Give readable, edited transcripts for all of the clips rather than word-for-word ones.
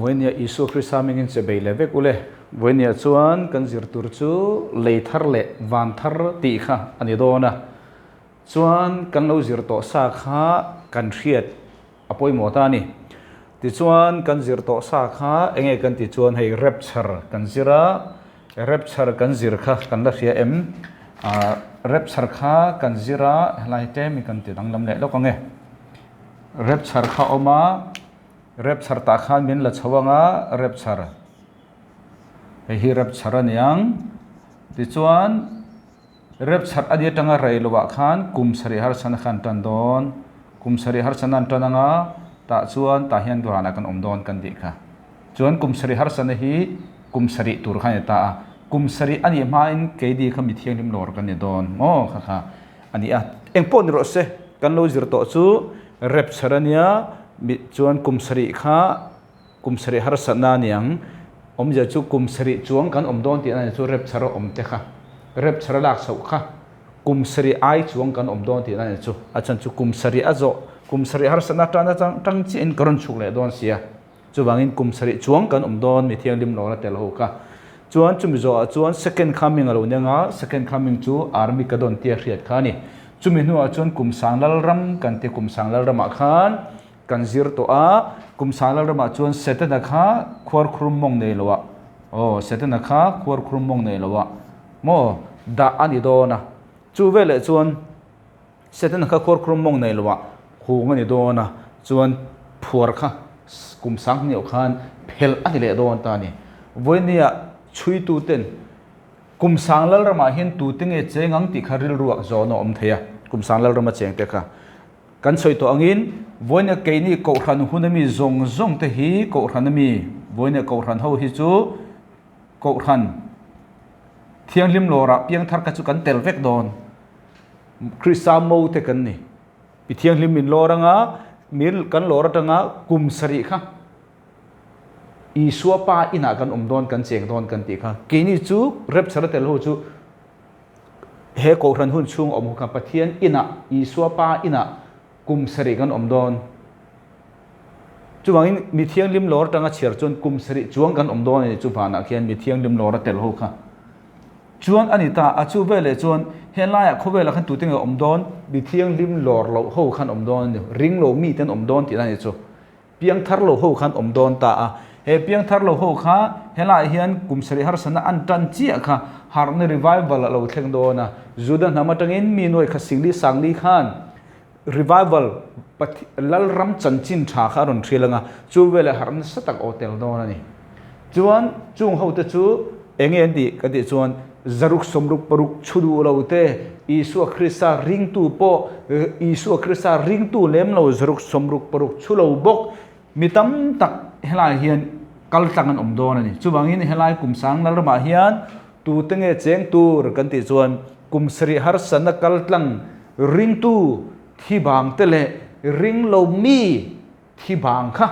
Vawinia Isua Krista hmingin che bei leh vek ule. Vawinia chuan kan zir tur chu lei thar leh van thar tih kha a ni dawn a. Chuan kan lo zir tawh sa kha kan hriat a pawimawh ta a ni. Tichuan kan zir tawh sa kha enge kan tih chuan hei rapture kan zir a, rapture kan zir kha kan la hria em? Rapture kha kan zir a, helai tlem hi kan ti danglam leh lawk ang e. Rapture kha awm a, rapture tah khan min la chho ang a, rapture hei hi rapture a ni ang. Tichuan Rapture a ni atanga rei lovah khan kum sarih harsana khan tan dawn. Kum sarih harsana an tan anga tah chuan tah hian vanah kan awm dawn kan tih kha. Chuan kum sarih harsana hi kum sarih tur khan a ni ta a. Kum sarih a nih hmain keini kha mi thianghlim lawr kan ni dawn maw kha kha a ni a. Engpawh ni rawh se kan lo zir tawh chu rapture a nia mi chuan kum sarih kha Kum sarih harsatna a ni ang. Awmzia chu kum sarih chuang kan awm dawn tihna ni chu rapture a awm te kha, rapture a lak chhoh kha kum sarih ai chuang kan awm dawn tihna ni chu. A chhan chu kum sarih a zawh, kum sarih harsatna tan atang tang chiahin ka rawn chhuk leh dawn sia. Chuvangin kum sarih chuang kan awm dawn mi thianghlim lo la tel ho kha. Chuan chumi zawhah chuan second coming a lo ni anga, second coming chu Armageddon tia hriat kha a ni. Chumi hnuah chuan kum sang lalram kan ti, kum sang lalramah khan Kan zir tawh a, kum sang lal ramah chuan Setana kha khuar khrum mawng nei lo ah, aw, Setana kha khuar khrum mawng nei lo ah maw dah a ni dawn a. Chu veleh chuan Setana kha khuar khrum mawng nei lo ah hung a ni dawn a, chuan phuar kha kum sang hniau khan phelh a ni leh dawn ta a ni. Vawinia chhuituten kum sang lal ramah hian tute nge cheng ang tih kha rilruah zawn a awm thei a, kum sang lal rama chengte kha. Kan sawi tawh angin, vawiina keini Kohhran huna mi zawng zawng te hi Kohhrana mi, vawiina Kohhran ho hi chu Kohhran Thianghlim lawrah piangthar kha chu kan tel vek dawn. Krista mo te kan ni. Mi thianghlim min lawr anga, mi kan lawr atanga kum sarih kha Isua pa inah kan awm dawn, kan cheng dawn kan tih kha. Keini chu rapture a tel ho chu He Kohhran hun chhung awm ho kha Pathian inah, Isua Pa inah kum sarih kan awm dawn. Chuvangin mi thianghlim lawr atanga chhiar chuan kum sarih chuang kan awm dawn a ni chu vanah khian mi thianghlim lawr a tel ho kha. Chuan a ni ta, a chu veleh chuan helaiah khawvelah khan tute nge awm dawn? Mi thianghlim lawr loh ho khan awm dawn a ni, ring lo mite an awm dawn tihna a ni chu. Piangthar lo ho khan awm dawn ta a, he piangthar lo ho kha helaiah hian kum sarih harsatna an tan chiah kha harhna revival a lo thleng dawn a, Juda hnam atangin mi nuai kha singli sangli khan revival Lalram chanchin tha kha a rawn hrilh ang a, chu veleh harh nasa tak aw tel dawn a ni. Chuan chung hote chu eng nge an tih ka tih chuan zaruk sawmruk paruk chhu duh lo te, Isua Krista ringtu pawh Isua Krista ringtu lem lo zaruk sawmruk paruk chhu lo bawk mi tam tak helai hian kal tlang an awm dawn a ni. Chuvangin helai kum sang lal ramah hian tute nge cheng tur kan tih chuan kum sarih harsatna kal tlang ringtu thi bang te leh ring lo mi Thi bang kha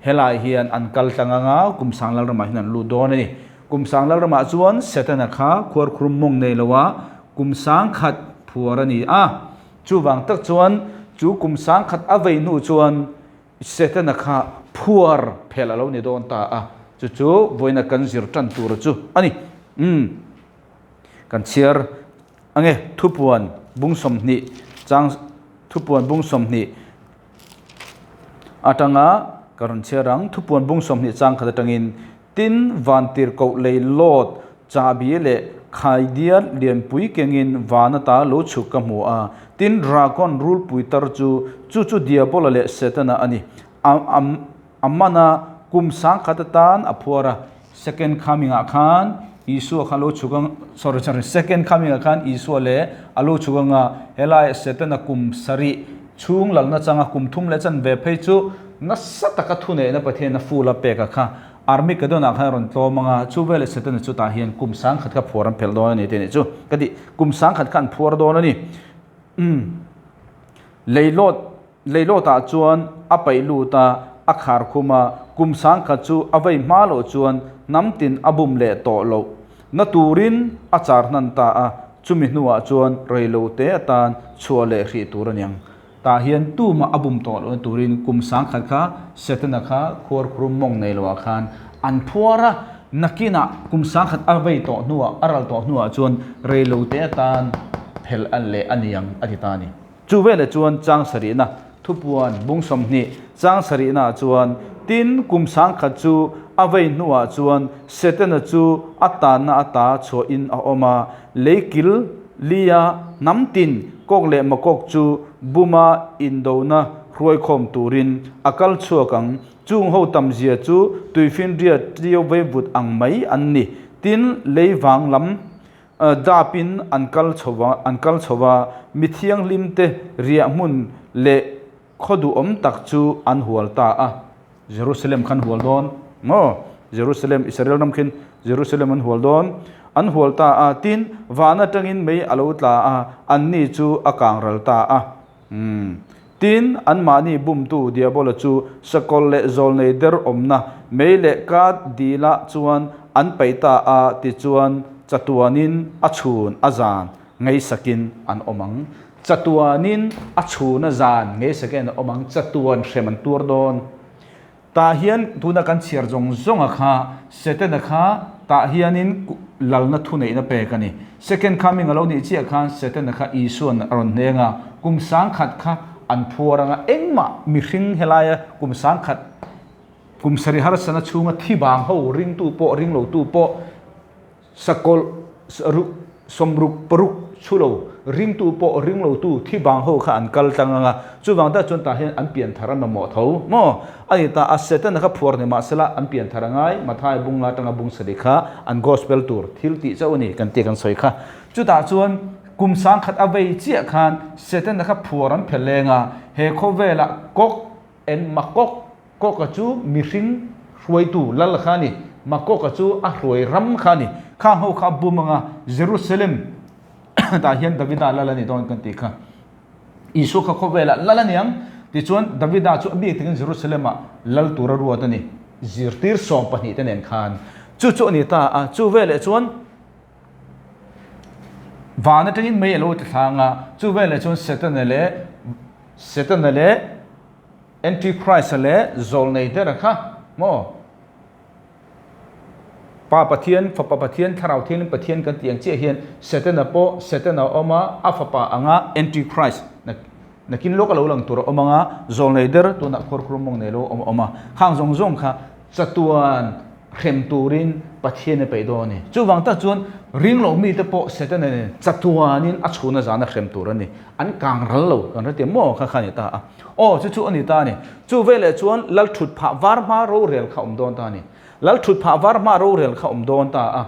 helai hian an kal tlang anga kum sang lal ramah hian an lut dawn a ni. Kum sang lal ramah chuan Setana kha khuarkhurum mawng nei loa kum sang khat phuar a ni a. Chuvang tak chuan chu kum sang khat a vei hnu chuan Setana kha phuar phelh a lo ni dawn ta a. Chu chu vawiina kan zir tan tur chu a ni. Umm. Kan chhiar ange thupuan bung 20 chang thupuan bung 20 atanga ka rawn chhiar ang thupuan bung 20 chang khat atangin tin van tir koh lei lawt chahbi leh khaidiat lianpui kengin van ata lo chhuk ka hmu a tin dragon rulpui tar chu chu chu diabola leh setana a ni a mana kum sang khat atan a phuar a Second coming ah khan Isua kha lo chhuk ang, sorry sorry, second coming ah khan Isua leh a lo chhuk anga helai Setana kum sarih chhung lalna changa kum thum leh chan ve phei chu nasa taka thuneihna Pathian a full a pek a kha Armageddon ah khan a rawn tlawm anga chu veleh Setana chu tah hian kum sangkhat kha phuar an phelh dawn a ni tih a nih chu ka ti kum sangkhat kha an phuar dawn a ni. Umm leilawt Leilawtah chuan a paih lut a, a khar khum a, kum sangkhat chu a vei hma loh chuan hnam tin a bum leh tawh loh na turin a char hnan ta a, chumi hnuah chuan reilo te atan chhuah leh hrih tur a niang. Tah hian tumah a bum tawh lohna turin kum sangkhat kha Setana kha khuarkhurum mawng nei loah khan an phuar a, nakinah kum sangkhat a vei tawh hnuah, a ral tawh hnuah chuan reilote atan phelh a leh a ni ang a ti ta a ni. Chu veleh chuan chang sarihna thupuan bung 20 chang sarihnaah chuan, Tin, kum sangkhat chu a vei hnuah chuan Setana chu a tanna ata chhuahin a awm a, lei kil lia hnam tin kawk leh makawk chu buma indona hruaikhawm turin a kal chhuak ang. Chung ho tamzia chu tuifinriat ṭio veivut ang mai an ni. Tin, lei vang lam dapin an kal chho va, an kal chho va, mi thianghlimte riah hmun leh khaw duhawm tak chu an hual ta a. Jerusalem khan hual dawn maw? Jerusalem, Israel ram khin Jerusalem an hual dawn. An hual ta a, tin, van atangin mei a lo tla a, anni chu a kang ral ta a. Umm. Tin, anmahni bumtu Diabola chu sakawlh leh zawlnei der awmna mei leh kat dilah chuan an paih ta a, tichuan chatuanin a chhun a zan ngeisakin an awm ang. Chatuanin a chhun a zan ngeisakin an awm ang, chatuan hrem an tuar dawn. Tah hian tuna kan chhiar zawng zawnga kha Setana kha tah hianin lalna thuneihna pek a ni. Second coming a lo nih chiah khan Setana kha Isua'n a rawn hneng a, kum sangkhat kha an phuar anga engmah mihring helaia kum sangkhat kum sarih harsana chhunga thi vang ho ringtu pawh ringlotu pawh Sakawlh ruk sawmruk paruk chhu lo ringtu pawh ringlotu thi bang ho kha an kal tlang ang a, chuvang tak chuan tah hian an pian thar a mamawh tho maw? A ni ta, a Setana kha phuar ni mahsela an pian thar a ngai, Mathai bung la atanga bung sarih kha an gospel tur thil tih chauh a ni kan tih kan sawi kha. Chutah chuan kum sangkhat a vei chiah khan Setana kha phuar an phe leng a, he khawvelah kawk en makawk Kawka chu mihring hruaitu lal kha a ni. Makoka chu a hruai ram kha a ni. Khang ho kha a bum anga Jerusalem tah hian Davida lal a ni dawn kan tih kha. Isua kha khawvelah lal a ni ang. Tichuan Davida chu a bik takin Jerusalem-ah lal tur a ruat a ni. Zirtir 12 te nen khan chu chu a ni ta a. Chu veleh chuan van atangin mei a lo ti thlang a. Chu veleh chuan Setana leh Setana leh Antichrist-a leh zawlnei dera kha maw? Pa Pathian, Fapa Pathian, Thlarau Thianghlim Pathian kan tih ang chiah hian Setana pawh Setana a awm a, a fapa anga Antichrist nakin lawk a lo lang tur a awm anga zawlnei der tunah khuarkhurum mawng nei lo a awm a, khang zawng zawng kha chatuan hrem turin Pathian a peih dawn a ni. Chuvang tak chuan ringlo mite pawh Setana nen chatuanin a chhuna zana hrem tur a ni. An kang ral lo kan hre maw kha kha a ni ta a. Aw chu chu a ni ta a ni. Chu veleh chuan lal thut phah var hma rorel kha awm dawn ta a ni. Lal thut phah var hma rorel kha awm dawn ta a.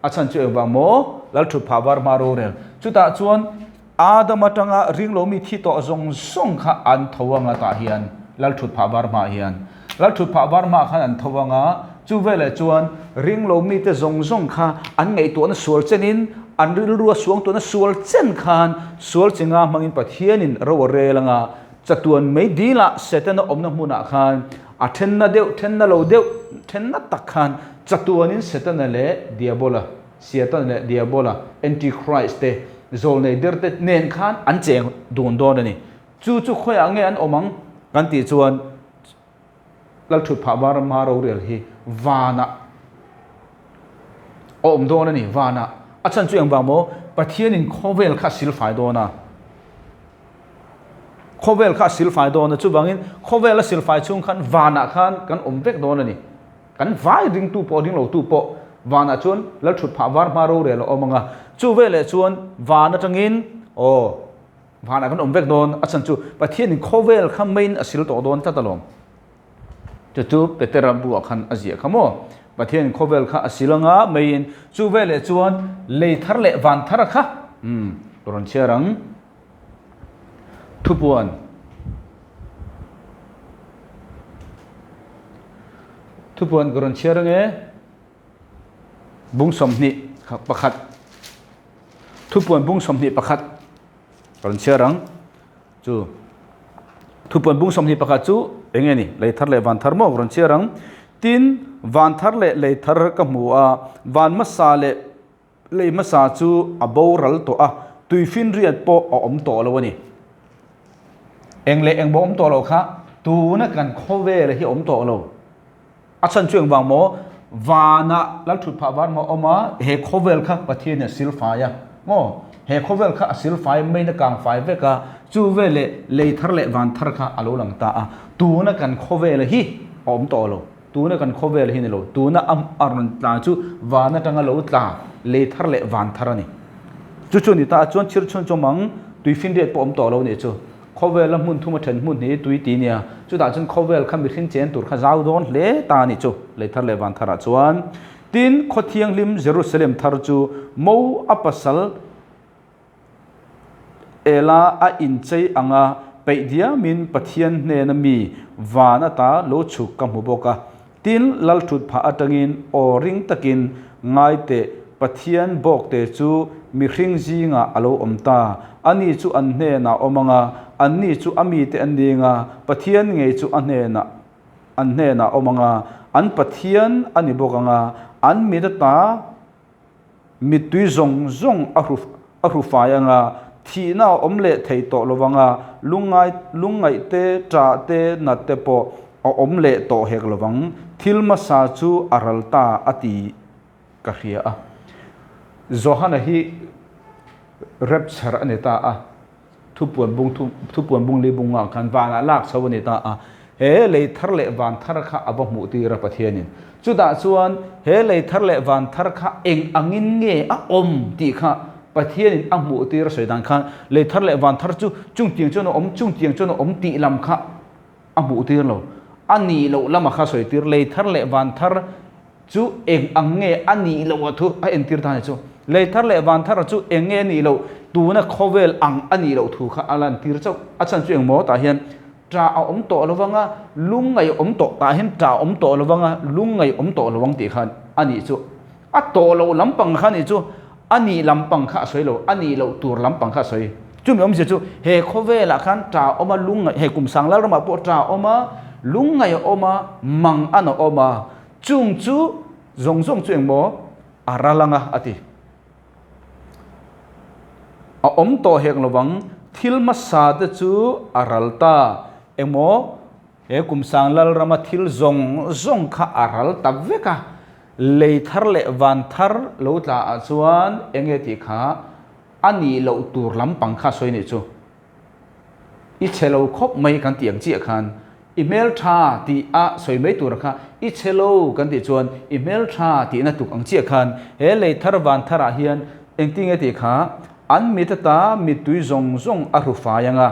A chhan chu engvang maw? Lal thut phah var hma rorel. Chutah chuan Adam atanga ringlo mi thi tawh zawng zawng kha an tho anga tah hian lal thut phah var hmaah hian. Lal thut phah var hmaah khan an tho anga chu veleh chuan ringlo mite zawng zawng kha an ngaihtuahna sual chenin an rilrua suangtuahna sual chen khan sual chinga hmangin Pathianin ro a rel anga chatuan mei dilah Setana awmna hmunah khan A thenna deuh, thenna lo deuh, thenna tak khan chatuanin Setana leh Diabola, Siatana leh Diabola, Antichrist te, zawlnei der te nen khan an cheng dun dawn a ni. Chu chu khawiah nge an awm ang kan tih chuan Lalthut phah var hma rorel hi vanah a awm dawn a ni, vanah. A chhan chu engvang maw? Pathianin khawvel kha a silfai dawn a. Khawvel kha a silfai dawn a, chuvangin khawvel a silfai chhung khan vanah khan kan awm vek dawn a ni. Kan vai ringtu pawh ringlotu pawh vanah chuan Lalthut phah var hma rorel a awm ang a, chu veleh chuan van atangin aw vanah kan awm vek dawn a chhan chu Pathianin khawvel kha meiin a sil tawh dawn tlat alawm. Chu chu Petera buah khan a ziah kha maw? Pathianin khawvel kha a sil anga meiin chu veleh chuan lei thar leh van thar kha umm rawn chhiar ang. Thupuan Thupuan ka rawn chhiar ange bung 21 Thupuan bung 21 ka rawn chhiar ang chu Thupuan bung 21 chu enge ni lei thar leh van thar maw ka rawn chhiar ang tin van thar leh lei thar ka hmu a van hmasa leh Lei hmasa chu a boral tawh a, tuifinriat pawh a awm tawh lo a ni. Eng leh eng maw awm tawh lo kha tuna kan khawvel hi awm tawh lo. A chhan chu engvang maw? Vanah lal thut phah var maw awm a, he khawvel kha Pathianin a silfai a maw? He khawvel kha a silfai maiin a kangfai vek a, chu veleh lei thar leh van thar kha a lo lang ta a. Tuna kan khawvel hi a awm tawh lo. Tuna kan khawvel hi ni lo. Tuna a rawn tla chu van atanga lo tla lei thar leh van thar a ni. Chu chu a ni ta a, chuan chhir chhun chawm ang tuifinriat pawh awm tawh lo a nih chu. Khawvela hmun thuma then hmun hi tui ti nia, chutah chuan khawvel kha mihring chen tur kha zau dawn hle ta a nih chu, lei thar leh van tharah chuan. Tin, khaw thianghlim Jerusalem thar chu mo a pasal ela a inchei anga peih diamin Pathian hnena mi van ata lo chhuk ka hmu bawk a. Tin, Lalthut phah atangin aw ring takin ngai teh, Pathian bawkte chu mihring zingah a lo awm ta. Ani chu an hnenah awm anga, anni chu a mite an ning a, Pathian ngei chu a hnenah an hnenah awm anga, an Pathian a ni bawk anga, an mit ata Mittui zawng zawng a hru a hru fai anga, thihna a awm leh thei tawh lo vanga, lungngai lungngaih te, ṭah te, nat te pawh a awm leh tawh hek lo vang. Thil hmasa chu a ral ta a ti ka hria a. Johana hi rapture a ni ta a. Thupuan bung thupuan bung li bungah khan vanah lak chho a ni ta a, he lei thar leh van thar kha a va hmuh tir a Pathianin. Chutah chuan he lei thar leh van thar kha eng angin nge a awm tih kha Pathianin a hmuh tir a sawi dan khan lei thar leh van thar chu chungtiang chuan a awm chungtiang chuan a awm tih lam kha a hmuh tir lo. A nih loh lama kha sawi tir lei thar leh van thar Chu eng ang nge a nih loh a thu a entir ta ni chu. Lei thar leh van thar chu eng nge a nih loh, tuna khawvel ang a nih loh thu kha a lantir chauh. A chhan chu eng maw tah hian ṭah a awm tawh lo vang a, lungngaih awm tawh tah hian ṭah a awm tawh lo vang a, lungngaih awm tawh lo ang tih khan a nih chu. A tawh loh lampang kha a nih chu, a nih lampang kha a sawi lo, a nih loh tur lampang kha a sawi. Chumi awmzia chu he khawvelah khan ṭah a awm a, lungngaih, he kum sang lalramah pawh ṭah a awm a, lungngaih a awm a, mang an a awm a, Chung chu zawng zawng chu engmaw a ral anga a ti. A awm tawh hek lovang, thil hmasa te chu a ral ta. Engmaw he kum sang Lalrama thil zawng zawng kha a ral ta vek a, lei thar leh van thar lo tla ah chuan enge tih kha a nih loh tur lampang kha sawi nih chu. I chhe lo khawp mai kan tih ang chiah khan i hmeltha tih a sawi mai tur kha i chhe lo kan tih chuan i hmeltha tihna tuk ang chiah khan he lei thar van thar ah hian engtinge tih kha an mit ata mittui zawng zawng a hru fai ang a,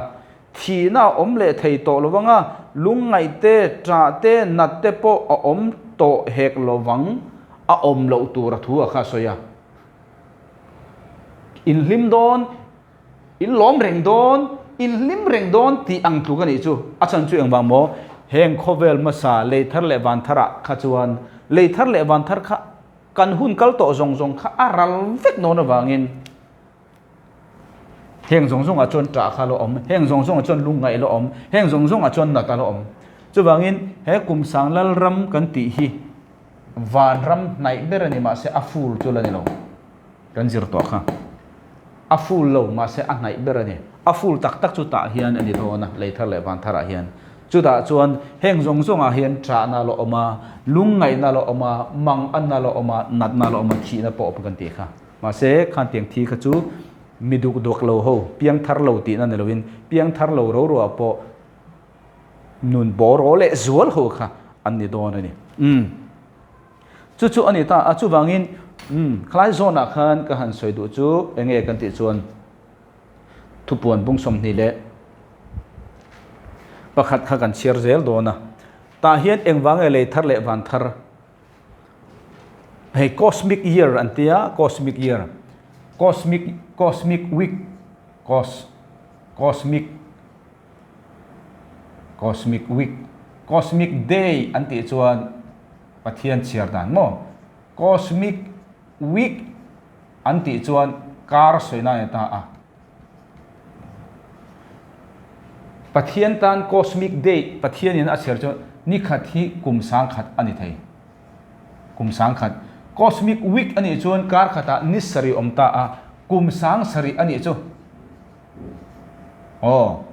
thihna a awm leh thei tawh lo vang a, lungngaih te, ṭah te, nat te pawh a awm tawh hek lo vang a awm loh tur a thu a kha a sawi a. Inhlim dawn. In lawm reng dawn, in hlim reng dawn tih ang tluk a nih chu. A chhan chu engvang maw? Heng khawvel hmasa lei thar leh van tharah kha chuan lei thar leh van thar kha kan hun kal tawh zawng zawng kha a ral vek dawn avangin heng zawng zawngah chuan ṭah kha a lo awm, heng zawng zawngah chuan lungngaih a lo awm, heng zawng zawngah chuan nat a lo awm. Chuvangin he kum sang Lalram kan tih hi vanram hnaih ber a ni mahse a full chu la ni lo. Kan zir tawh kha. A full lo, mahse a hnaih ber a ni. A full tak tak chu tah hian a ni dawn a, lei thar leh van tharah hian. Chutah chuan heng zawng zawngah hian ṭahna a la awm a, lungngaihna a la awm a, manganna a la awm a, natna a la awm a, thihna pawh a awm kan tih kha. Mahse, khan tiang thi kha chu mi duk duak lo ho, piang thar lo tihna ni loin, piang thar lo ro ruah pawh nun bawraw leh zual ho kha an ni dawn a ni. Umm. Chu chu a ni ta a, chuvangin umm khalai zawnah khan ka han sawi duh chu eng nge kan tih chuan thupuan bung 21 kha kan chhiar zel dawn a, tah hian engvang nge lei thar leh van thar hei cosmic year an tia cosmic year cosmic cosmic week cos cosmic Cosmic week, Cosmic day an tih chuan Pathian chhiar dan maw? Cosmic week an tih chuan kar sawina a ni ta a. Pathian tan Cosmic day Pathianin a chhiar chuan ni khat hi kum sangkhat a ni thei. Kum sangkhat. Cosmic week a nih chuan kar khatah ni sarih awm ta a, kum sang sarih a nih chu. Aw.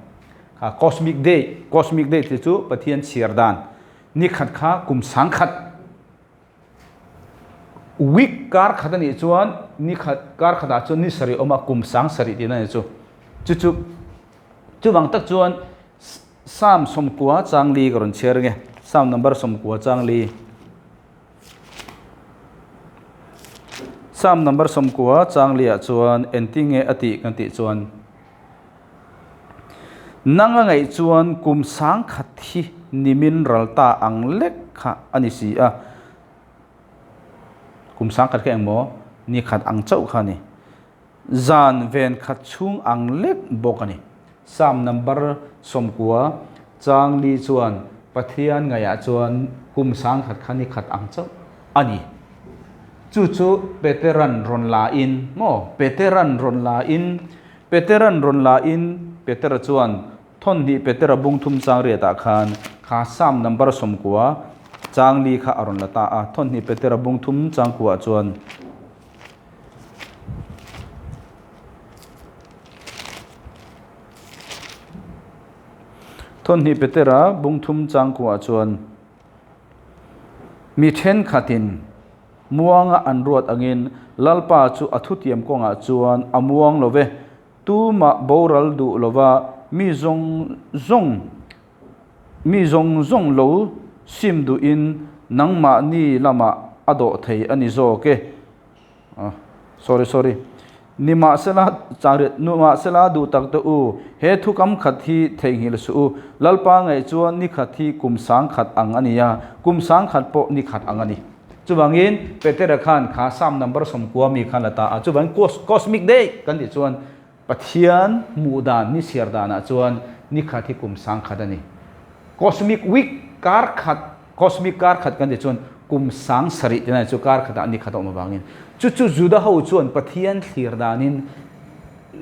Kha cosmic day, cosmic day tih chu Pathian chhiar dan ni khat kha kum sangkhat week kar khat a nih chuan ni khat kar khatah chuan ni sarih awm a kum sang sarih tihna a ni chu. Chu chu chuvang tak chuan Psalm 90 chang li ka rawn chhiar nge Psalm number 90 chang li. Psalm number 90 chang liah chuan engtinge a tih kan tih chuan Nang a ngaih chuan kum sangkhat hi nimin ral ta ang lek kha a ni si a. Kum sangkhat kha engmaw ni khat ang chauh kha a ni. Zan ven khat chhung ang lek bawk a ni. Psalm number 90 chang li chuan Pathian ngaihah chuan kum sangkhat kha ni khat ang chauh a ni. Chu chu Peteran rawn la in maw? Peteran rawn la in, Peteran rawn la in, Petera chuan thawnhnih Petera bung thum chang riatah khan kha Psalm number 90 chang li kha a rawn la ta a. Thawnhnih Petera bung thum chang kuah chuan. Thawnhnih Petera bung thum chang kuah chuan. Mi thenkhatin muanga an ruat angin Lalpa chu a thutiam kawngah chuan a muang lo ve. Tumah boral duh lova mi zawng zawng mi zawng zawng lo sim duhin nangmahni lamah a dawh thei a ni zawk e. Sorry sorry. Nimahsela changriat Nimahsela duh tak te u, he thu kam khat hi theihnghilh suh u. Lalpa ngaih chuan ni khat hi kum sang khat ang a ni a, kum sang khat pawh ni khat ang a ni. Chuvangin Petera khan kha Psalm number 90 mi khan la ta a. Chuvangin cosmic day kan tih chuan Pathian hmuh dan ni chhiar danah chuan ni khat hi kum sang khat a ni. Cosmic week kar khat, cosmic kar khat kan tih chuan kum sang sarih tina chu kar khatah ni khat a awm avangin chu chu Juda ho chuan Pathian thlir danin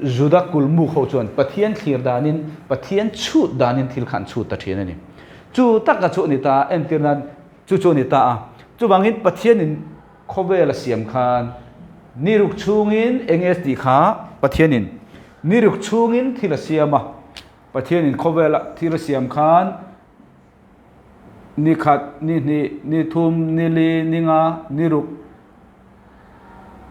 Juda kulmuk ho chuan Pathian thlir danin Pathian chhut danin thil kha an chhut ta thin a ni. Chu taka chu a ni ta a, entir nan chu chu a ni ta a. Chuvangin Pathianin Khawvel a siam khan ni ruk chhungin eng nge tih kha Pathianin ni ruk chhungin thil a siam a, Pathianin khawvel a thil a siam khan ni khat, ni hnih, ni thum, ni li, ni nga, ni ruk,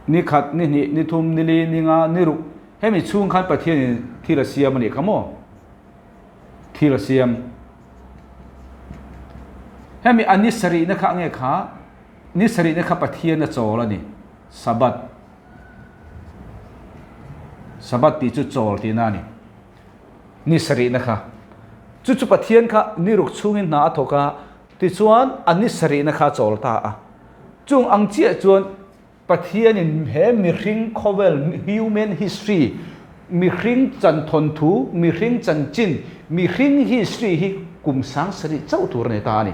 ni khat, ni hnih, ni thum, ni li, ni nga, ni ruk hemi chhung khan Pathianin thil a siam a nih kha maw? Thil a siam. Hemi a ni sarihna kha nge kha? Ni sarihna kha Pathian a chawl a ni. Sabbath. Sabbath tih chu chawl tihna a ni. Ni sarihna kha. Chu chu Pathian kha ni ruk chhungin hna a thawk a, tichuan a ni sarihna kha a chawl ta a. Chung ang chiah chuan Pathianin he mihring khawvel, human history, mihring chanthawnthu, mihring chanchin, mihring history hi kum sang sarih chauh tur a ni ta a ni.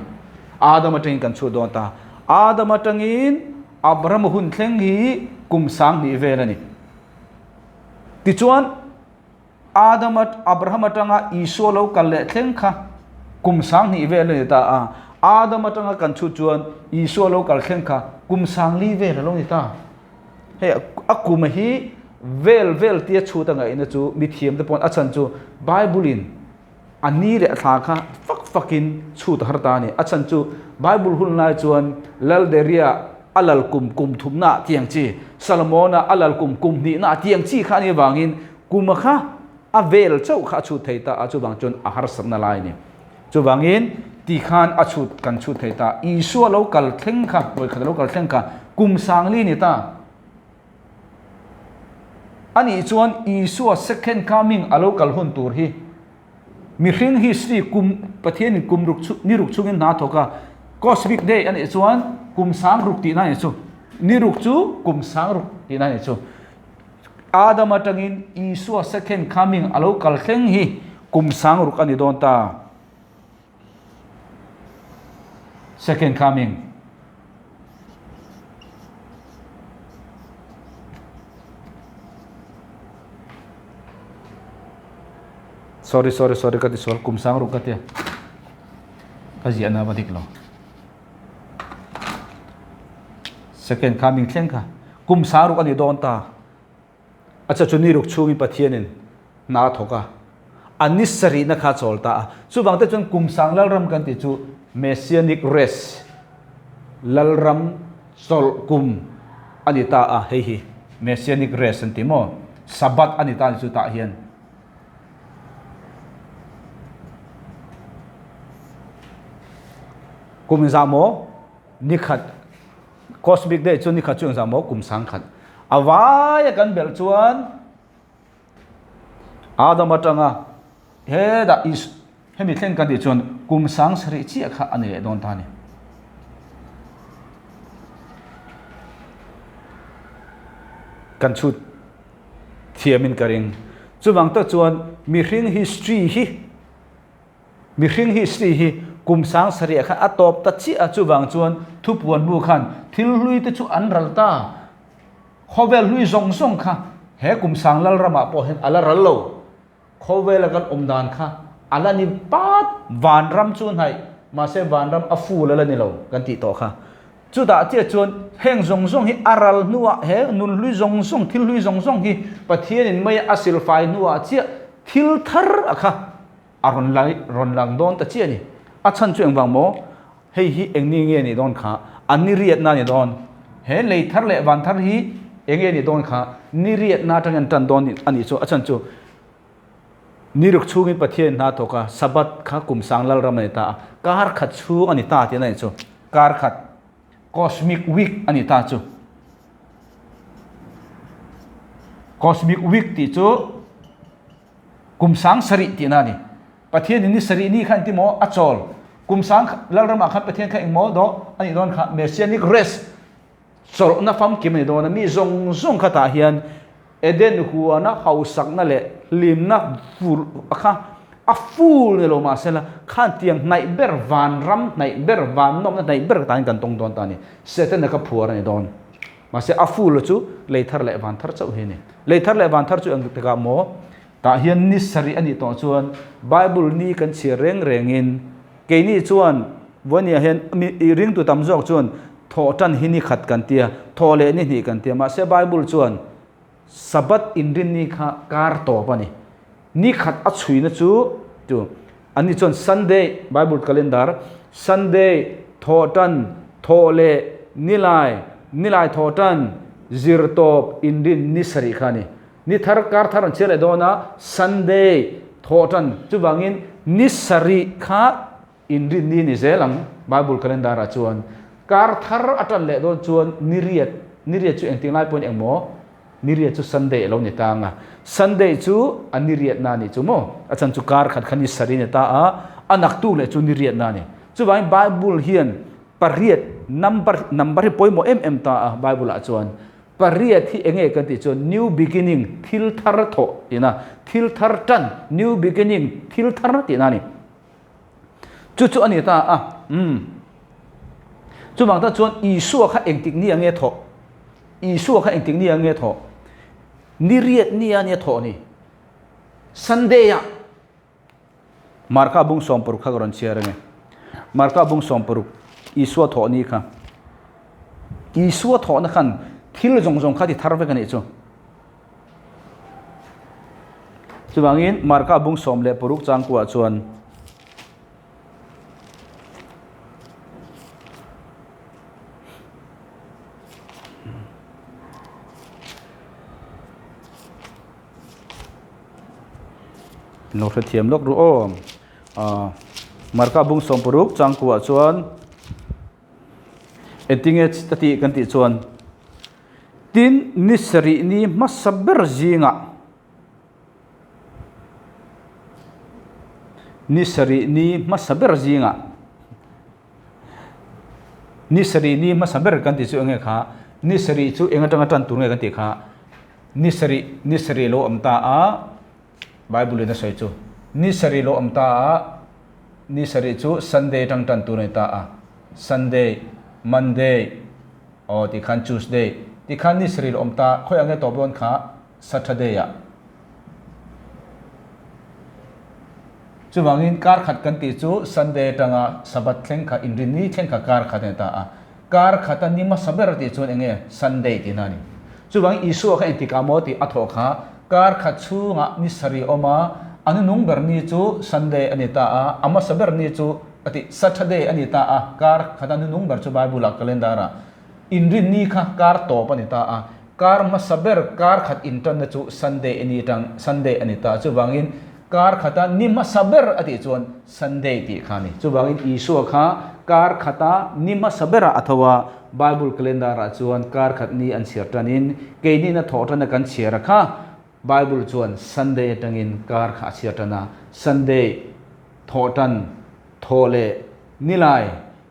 Adam atangin kan chhuah dawn ta. Adam atangin Abraham hun thleng hi kum sang hnih vel a ni. Tichuan Adam Abraham atanga Isua lo kal leh thleng kha kum sang hnih vel a ni ta a. Adam atanga kan chhut chuan Isua lo kal thleng kha kum sang li vel a lo ni ta. Hei a kum hi vel vel tia chhut a ngaihna chu mithiam te pawn a chhan chu Bible in a ni leh thla kha fak fakin chhut a har ta a ni. A chhan chu Bible hun lai chuan Lalderia a lal kum kum thumna ah tiang chi, Salomona a lal kum kum hnihna ah tiang chi kha a nih avangin kuma kha a vel chauh kha a chhut thei ta a, chuvang chuan a harsatna lai a ni. Chuvangin ti khan a chhut kan chhut thei ta. Isua lo kal thleng kha, vawikhat a lo kal thleng kha kum sangli ni ta. A nih chuan Isua second coming a lo kal hun tur hi mihring history kum Pathianin kum ruk chhung ni ruk chhungin hna thawk a, cosmic day a nih chuan kum sang ruk tihna a nih chu. Ni ruk chu kum sang ruk tihna a nih chu. Adam atangin Isua second coming a lo kal thleng hi kum sang ruk a ni dawn ta. Second coming. Sorry sorry sorry ka ti sual kum sang ruk ka tia ka ziah na va dik lo second coming thleng kha kum sang ruk ani dawn ta. A cha chu ni ruk chhungin Pathianin hna a thawk a. A ni sarihna kha a chawl ta a. Chuvang te chuan kum sang Lalram kan tih chu Messianic Rest, Lalram chawlh kum a ni ta a, hei hi Messianic Rest an ti maw? Sabbath a ni ta a ni chu tah hian. Kum inzah maw? Ni khat Cosmic Day chu ni khat chu engzah maw? Kum sangkhat. A vaia kan belh chuan Adam atanga hetah Is hemi thleng kan tih chuan kum sang sarih chiah kha a ni leh dawn ta a ni. Kan chhut thiamin ka ring. Chuvang tak chuan mihring history hi mihring history hi kum sang sarih khan a tawp ta chiah a, chuvang chuan thupuan bu khan thil hlui te chu an ral ta. Khawvel hlui zawng zawng kha he kum sang lal ramah pawh hian a la ral lo. Khawvela kan awm dan kha a la ni pat. Vanram chu hnaih, mahse vanram a full a la ni lo kan tih tawh kha. Chutah chiah chuan heng zawng zawng hi a ral hnuah he nun hlui zawng zawng, thil hlui zawng zawng hi Pathianin mai a silfai hnuah chiah thil thar a kha A rawn lai rawn lang dawn ta chiah a ni. A chhan chu engvang maw? Hei hi eng ni nge nih dawn kha? A ni riatna a ni dawn. He lei thar leh van thar hi eng nge nih dawn kha? Ni riatna atangin an tan dawn a nih chu. A chhan chu ni ruk chhungin Pathian hna thawk a, Sabbath kha kum sang lal ram a ni ta a, kar khat chhung a ni ta tihna a nih chu. Kar khat, Cosmic Week a ni ta chu. Cosmic Week tih chu Kum sang sarih tihna a ni. Pathian in ni sarih ni kha engti maw a chawl? Kum sang Lalramah khan Pathian kha engmaw dawh a nih dawn kha? Messianic rest, chawlhna famkim a ni dawn a, mi zawng zawng kha tah hian Eden huana hausakna leh hlimna vur kha a full ni lo mahsela khan tiang hnaih ber, vanram hnaih ber, vannawmna hnaih ber tan kan tawng dawn ta a ni. Setana kha phuar a ni dawn. Mahse a full chu lei thar leh van thar chauh hi a ni. Lei thar leh van thar chu eng tikah maw? Tah hian ni sarih a nih tawh chuan Bible ni kan chhiar reng rengin keini chuan vawinia hian mi i ringtu tam zawk chuan thawh tan hi ni khat kan tia, thawh leh ni hnih kan tia. Mahse Bible chuan Sabbath inrinni kha kar tawp a ni. Ni khat a chhuina chu chu an ni chuan Sunday, Bible calendar, Sunday, thawhtan, thawh leh nilai, nilai thawhtan, zir tawp, inrin ni sarih kha a ni. Ni thar kar thar an chhiar leh dawn a, Sunday, thawhtan, chuvangin ni sarih kha inrin ni ni zel ang Bible calendar ah chuan. Kar thar a tan leh dawn chuan ni riat, ni riat chu engtin lai pawhin engmaw Ni riat chu Sunday a lo ni ta ang a, Sunday chu a ni riatna a nih chu maw? A chhan chu kar khat kha ni sarih a ni ta a, a naktuk leh chu ni riatna a ni. Chuvangin Bible hian pariat number, number hi pawimawh em em ta a Bible ah chuan. Pariat hi enge kan tih chuan new beginning, thil thar thawh tihna, thil thar tan, new beginning, thil thar tihna a ni. Chu chu a ni ta a, umm. Chuvang ta chuan Isua kha engtik ni ange thawh? Isua kha engtik ni ange thawh? Ni riat ni a nia thawh ni. Sunday ah Marka bung 16 kha ka rawn chhiar ange. Marka bung 16 Isua thawh ni kha. Isua thawhna khan thil zawng zawng kha ti thar vek a nih chu. Chuvangin Marka bung 16 changkuah chuan Lo hrethiam lawk ru aw. Marka bung 16 changkuah chuan engtinge ta tih kan tih chuan Tin, ni sarih ni hmasa ber zingah, ni sarih ni hmasa ber zingah, ni sarih ni hmasa ber kan tih chu enge kha, ni sarih chu eng atanga tan tur nge kan tih kha, ni sarih, ni sarih lo awm ta a, Bible in a sawi chu, ni sarih lo awm ta a, ni sarih chu Sunday atang tan tur a ni ta a, Sunday, Monday, Aw tikhan Tuesday, tikhan ni sarih awm ta, khawi ang nge tawp dawn kha Saturday ah. Chuvangin kar khat kan tih chu Sunday atanga Sabbath thleng kha inrin ni thleng kha kar khat a ni ta a. Kar khat a ni hmasa ber tih chuan eng nge Sunday tihna a ni. Chuvangin Isua kha engtikah maw tih a thawh kha kar khat chhungah ni sarih awm a, A hnuhnung ber ni chu Sunday a ni ta a, a hmasa ber ni chu a tih Saturday a ni ta a, kar khata hnuhnung ber chu Bible-ah calendar-ah inrin ni kha kar tawp a ni ta a, kar hmasa ber kar khat intanna chu Sunday a ni tang Sunday a ni ta a, chuvangin kar khata ni hmasa ber a tih chuan Sunday tih kha a ni. Chuvangin Isua kha kar khata ni hmasa berah a tho a, Bible calendar-ah chuan kar khat ni an chhiar tanin keinin a thawh tana kan chhiar a kha, Bible chuan Sunday atangin kar kha a chhiar tan a, Sunday thawh tan, thawh leh nilai,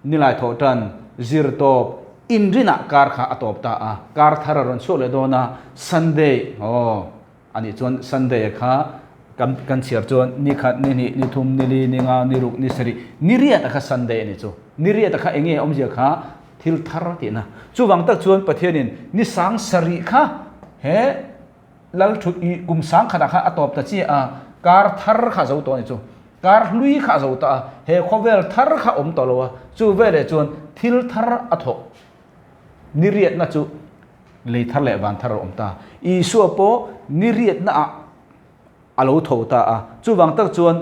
nilai thawh tan, zir tawp, inrinah kar kha a tawp ta a, kar thar a rawn chhuak leh dawn a, Sunday aw anih chuan Sunday a kha kan kan chhiar chuan ni khat, ni hnih, ni thum, ni li, ni nga, ni ruk, ni sarih, ni riat a kha Sunday a ni chu. Ni riat a kha eng nge awmzia kha thil thar tihna. Chuvang tak chuan Pathianin ni sang sarih kha he Lal thut i kum sang khatah khan a tawp ta chiah a, kar thar kha a zo tawh a ni chu. Kar hlui kha a zo ta a, he khawvel thar kha a awm tawh lo a, chu veleh chuan thil thar a thawh ni riatna chu lei thar leh van thar a awm ta. Isua pawh ni riatna ah a lo tho ta a, chuvang tak chuan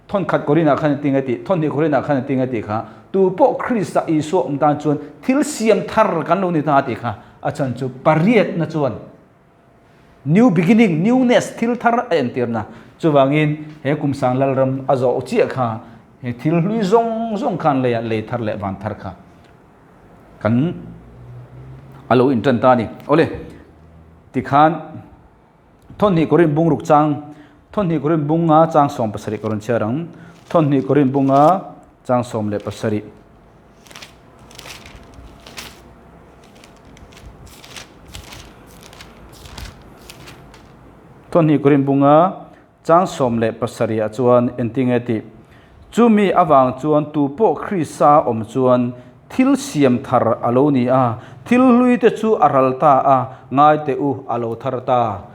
thawn khat Korinah khan a ti nge tih, thawn hnih Korinah khan a ti nge tih kha, tu pawh Krista Isua awm tan chuan thil siam thar kan lo ni ta a tih kha, a chhan chu pariatna chuan New beginning, newness, thil thar a entirna. Chuvangin he kum sang Lalram a zawh chiah kha he thil hlui zawng zawng khan leiah lei thar leh van thar kha kan a lo intan ta a ni. Awle, tikhan thawnhnih Korin bung ruk chang, thawnhnih Korin bunga chang 17 ka rawn chhiar ang. Thawnhnih Korin bunga chang 17. Thawhnih Korin bunga chang 17 ah chuan engtinge tih, Chumi avang chuan tupawh Krista awm chuan thil siam thar a lo ni a, thil hlui te chu a ral ta a, ngai teh u a lo thar ta.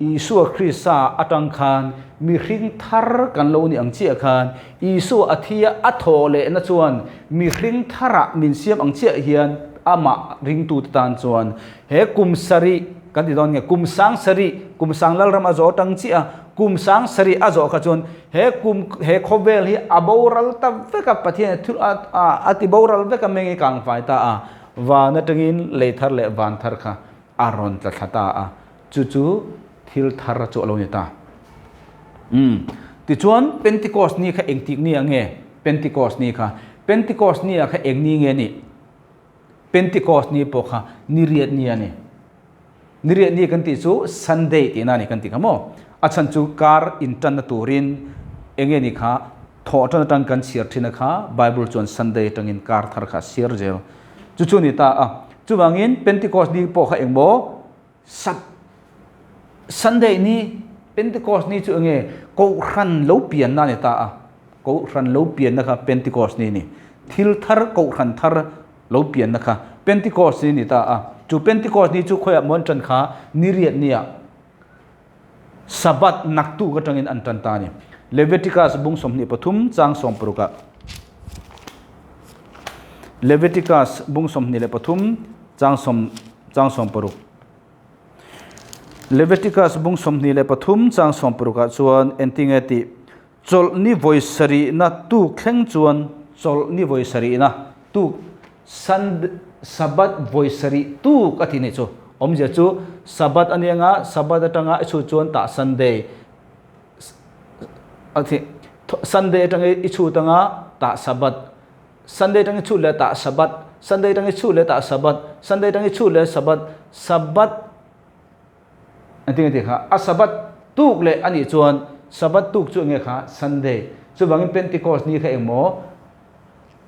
Isua Krista atang khan mihring thar kan lo ni ang chiah khan Isua a thia a thawh lehna chuan mihring tharah min siam ang chiah hian amah ringtute tan chuan he kum sarih kan ti dawn nge kum sang sarih kum sang Lalram a zawh atang chiah a kum sang sarih a zawh kha chuan he kum he khawvel hi a boral ta vek a Pathian thil a ti boral vek a meng i kangfai ta a van atangin lei thar leh van thar kha a rawn tla thla ta a. Chu chu thil thar chu a lo ni ta. Umm. Tichuan, Pentecost ni kha engtik ni ah nge? Pentecost ni kha. Pentecost ni ah kha eng ni nge nih? Pentecost ni pawh kha ni riat ni a ni. Ni riat ni kan tih chu Sunday tihna a ni kan tih kha maw? A chhan chu kar intanna turin eng nge ni kha thawh tan atang kan chhiar thin a kha Bible chuan Sunday atangin kar thar kha a chhiar zel. Chu chu a ni ta a. Chuvangin Pentecost ni pawh kha eng maw? Sat Sunday ni Pentecost ni chu enge Kohhran lo pianna a ni ta a, Kohhran lo pianna kha Pentecost ni a ni. Thil thar Kohhran thar lo pianna kha Pentecost ni a ni ta a. Chu Pentecost ni chu khawiah maw an tan kha ni riat nia Sabbath naktuk atangin an tan ta a ni. Leviticus bung 23 chang 16 ah Leviticus bung 23 chang sawm chang 60 Leviticus bung 23 chang 60 ah chuan entinge tih chawlh ni vawi sarihna tuk thleng chuan chawlh ni vawi sarihna tuk Sunday Sabbath vawi sarih tuk a ti ni chu awmzia chu Sabbath a nia Sabbath atanga i chhut chuan tah Sunday a thi Sunday atanga i chhut anga tah Sabbath Sunday atanga i chhut leh tah Sabbath Sunday atanga i chhut leh tah Sabbath Sunday atanga i chhut leh Sabbath Sabbath Engtin nge tih kha? A Sabbath tuk leh a nih chuan Sabbath tuk chu enge kha? Sunday. Chuvangin Pentecost ni kha engmaw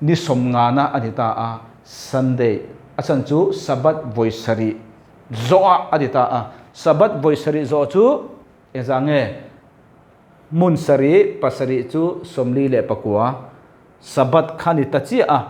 ni sawmngana a ni ta a, Sunday. A chhan chu Sabbath vawi sarih zawhah a ni ta a. Sabbath vawi sarih zawh chu engzah nge? Hmun sarih pasarih chu 44. Sabbath kha ni ta chiah a.